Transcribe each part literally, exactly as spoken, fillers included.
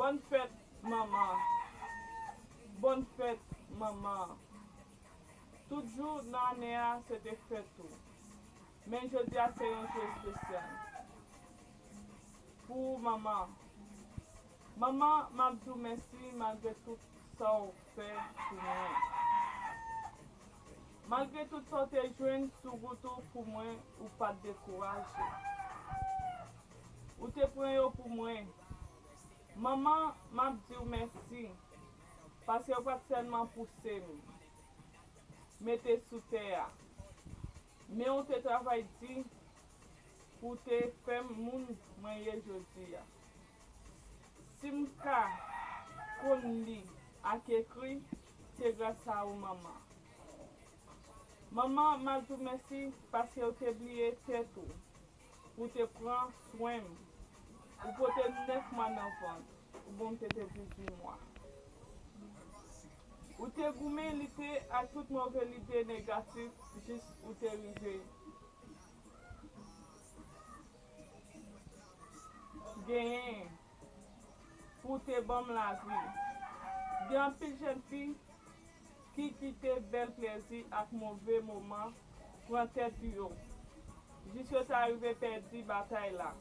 Bòn fèt, manman. Bòn fèt, manman. Tout jou nan ane a, se te fèt ou. Men jodi a, se yon jou espesyal pou ou, manman. Manman, m ap di w mèsi malgre tout sa w fè pou mwen. Malgre tout sa w te jwenn sou wout ou pou mwen, ou pa t dekouraje. Ou te pran yo pou mwen. Manman, m ap di w mèsi, paske w pa t sèlman pouse m mete sou tè a, men w te travay di pou w te fè m moun mwen ye jodi a. Si m ka konn li ak ekri, se gras a ou, manman. Manman, m ap di w mèsi paske w te bliye tèt ou. Ou te pran swen m. Ou pote m nèf mwa nan vant. Ou ban m tete dizuit mwa. Ou te goumen lite ak tout move lide negatif jis ou te rive genyen pou te ban m lavi. Gen anpil jèn fi ki kite bèl plezi ak move moman pran tèt yo, jis yo ta rive pèdi batay la.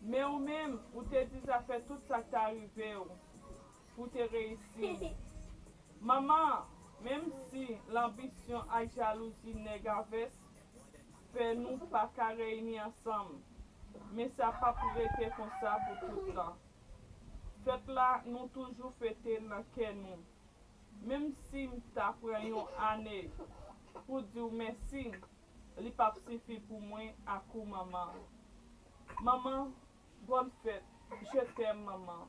Men ou menm, ou te di zafè tout sa k ta rive w pou te reyisi. Manman, menm si lanbisyon ak jalouzi nèg a vès fè nou pa ka reyini ansanm, men sa p ap rete konsa pou tout tan. Fèt la, nou toujou fete l nan kè nou. Menm si m ta pran yon ane pou di w mèsi, li p ap sifi pou mwen ak ou, manman. Manman, bòn fèt. Je t'aime, manman.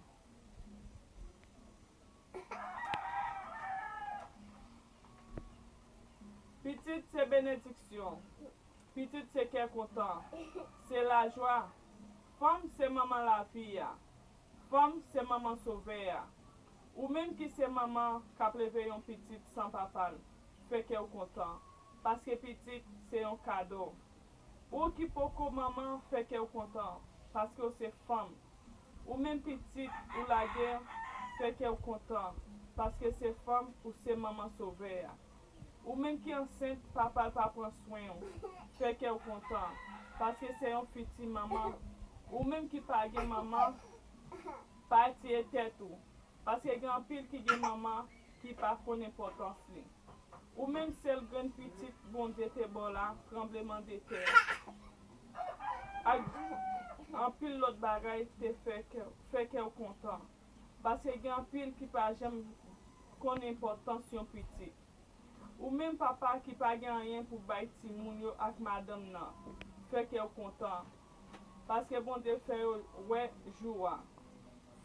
Pitit se benediksyon. Pitit se kè kontan. Se lajwa. Fanm se manman lavi a. Fanm se manman sovè a. Ou menm ki se manman k ap leve yon pitit san papa l, fè kè w kontan, paske pitit se yon kado. Ou ki poko manman, fè kè w kontan, paske w se fanm. Ou menm pitit ou lage, fè kè w kontan, paske se fanm ou se manman sovè a. Ou menm ki ansent, papa l pa pran swen w, fè kè w kontan, paske se yon fiti manman. Ou menm ki pa gen manman, pa tiye tèt ou, paske gen anpil ki gen manman ki pa konn enpòtans li. Ou menm sèl grenn pitit Bondye te ba w la, tranbleman de tè ak anpil lòt bagay te fè kè, fè kè w kontan. Paske gen anpil ki pa janm konn enpòtans yon pitit. Ou menm papa ki pa gen anyen pou bay timoun yo ak madanm nan, fè kè w kontan. Paske Bondye fè yo wè jou a.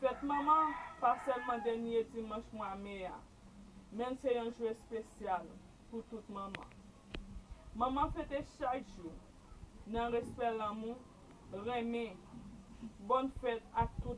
Fèt manman pa sèlman dènye dimanch mwa me a, men se yon jou espesyal pou tout manman. Manman fete chak jou nan respè, lanmou, renmen. Bòn fèt ak tout